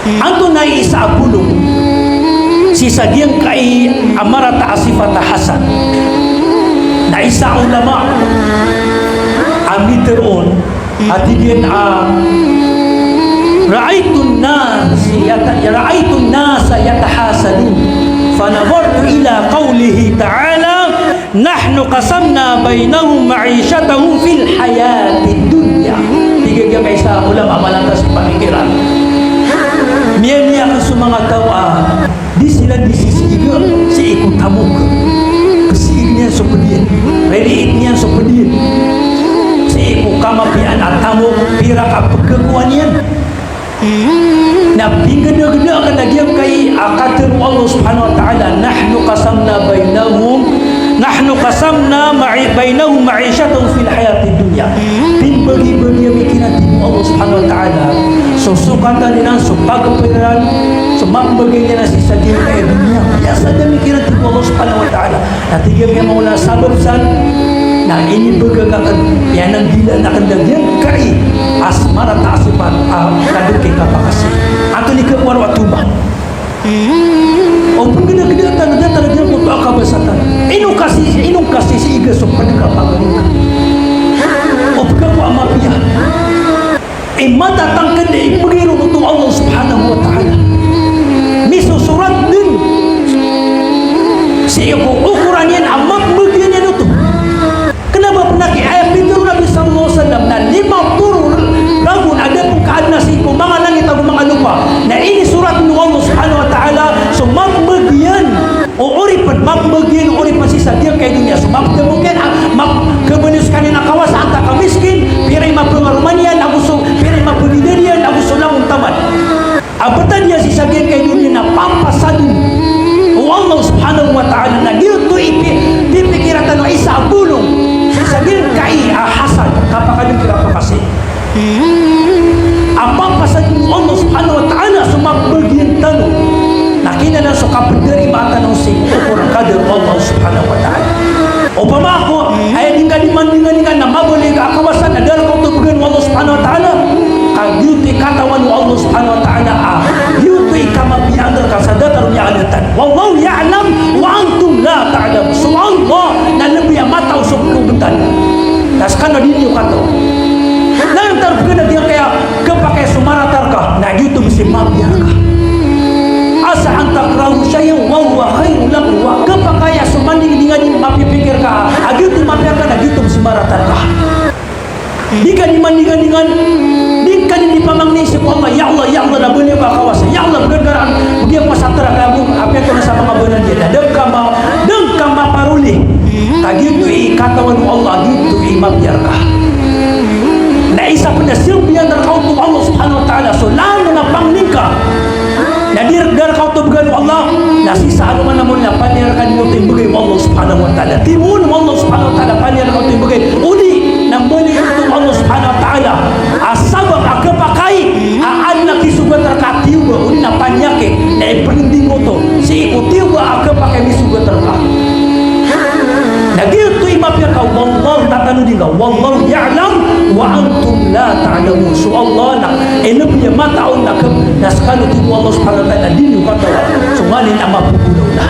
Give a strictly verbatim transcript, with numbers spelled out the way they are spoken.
Antonaa i isa a bolong sii sa giyangkai a marata a sifat a hasan? Na isa a ulama a mitharo on a tig iyan a, "Ra'aytun nas yata-, ra'aytun nasa yatahasadun, fanadhartu ila qawlihi ta'ala, nahnu qasamna baynahum ma'ishatahum fil hayatid dunya." Tig iyan a isa a ulama a malantas a pamikiran. Miyaaloy akn so manga taw a di siran di sisiga sii ko tamok. Psiig iyan so pd iyan, ririit iyan so pd iyan sii ko kamapiyaan a tamok, pira ka pkhakowa niyan. Na pinggadagda akn a giyangkai a katharo o Allah subhanahu wa ta'ala, "Nahnu qasamna baynahum, nahnu qasamna ma'i-, baynahum ma'ishatahum fil hayatid dunya." Pmbagibagi ami kiran, tig o Allah subhanahu wa ta'ala, so sokatan iran, so pagpr iran, so mapmbagay iran sii sa giyangkai a doniya. Piyasad ami kiran, tig o Allah subhanahu wa ta'ala. Na tig iyan a mawla sabap san, na inibagak akn, iyananggilaan akn a giyangkai a marata a sifat a kadakl i kapakasii. Antonaa i khakowa roo a toba? O pnggadagda tano, datar a giyangkoto a kabasa tano. Ino ka sii, ino ka sisiga so pd ka pagari ka? O pkhakowa a mapiya i matatangkd i pgay ron oto o Allah subhanahu wa ta'ala. Misosorat dn sii ko okoran iyan a mapmbagi iyan oto. Kna ba pn a ki-, aya pitharo o Nabi sallallahu alaihi wasallam na lima polo ragon a da pn kaadna sii ko manga langit ago manga lopa. Na inisorat o Allah subhanahu wa ta'ala so mapmbagi iyan o oripn, mapmbagi iyan o oripn sii sa giyangkai a doniya. So maptamok iyan, a, map-, khabaloy skaniyan a kawasa antaa ka miskin, pira i mapngaroma niyan, ago so, pira i mapngidadan iyan, ago so langon taman. A btad iyan sii sa giyangkai a doniya na papasadn o Allah subhanahu wa ta'ala. Na giyoto i pi-, pipikira tano a isa a bolong sii sa giyangkai a hasad, kapakadakl i kapakasii. A papasadn o Allah subhanahu wa ta'ala so mapmbagi iyan tano. Na kna anan so kapdarima tano sii ko okor a kadar o Allah subhanahu wa ta'ala. Opama ako, aya di ngka di mandinganingan na mabalig a kawasa na da rka oto bgan o Allah subhanahu wa ta'ala. Ka giyoto i katawan o Allah subhanahu wa ta'ala a giyoto i kamapiyaan rka sa datar o miyaalatan. Wallahu ya'lam wa antum la ta'lamun. So Allah na lbi a matao so kabtad. Na skano di niyo katawan. Na antaa bgan a giyangkaya khapakay so marata rka, na giyoto msi mapiya rka. Asa an takrahu shay'an wa huwa khayrun lakum. Wa khapakay a so mandingadingan i mapipikir ka a giyoto i mapiya rka, na giyoto msi marata rka. Di ka di mandinganingan, di ka di pamangnin sii ko Allah, ya Allah, ya Allah, na baloy ka kawasa. Ya Allah, bgan ka rakn, bgan ko sa trak ago apiya ko na sa manga bnar iyan. Da ngka ma-, da ngka maparoli. Ka giyoto i katawan o Allah, giyoto i mapiya rka. Na isa pn a sambiyan rka oto o Allah subhanahu wa ta'ala so langon a pangnin ka. Na di, da rka oto bgan o Allah, na sii sa alongan a mori na paniya rka niyo oto i mbgay o Allah subhanahu wa ta'ala. Timoon o Allah subhanahu wa ta'ala, paniya rka oto i mbgay. Odi na mbaloy oto o Allah subhanahu wa ta'ala a sabap a khapakay a adn a kisogat rka a tiyoba, odi na paniyakit, na ipnding oto sii ko tiyoba a khapakay a misogat rka. Na giyoto i mapiya rka, wallahu, tatanodi ngka, wallahu ya'lam wa antum la ta'lamun. So Allah na inibgay a matao na kab-, na skano, tig o Allah subhanahu wa ta'ala, di niyo katawan. So nganin a mapogolaola.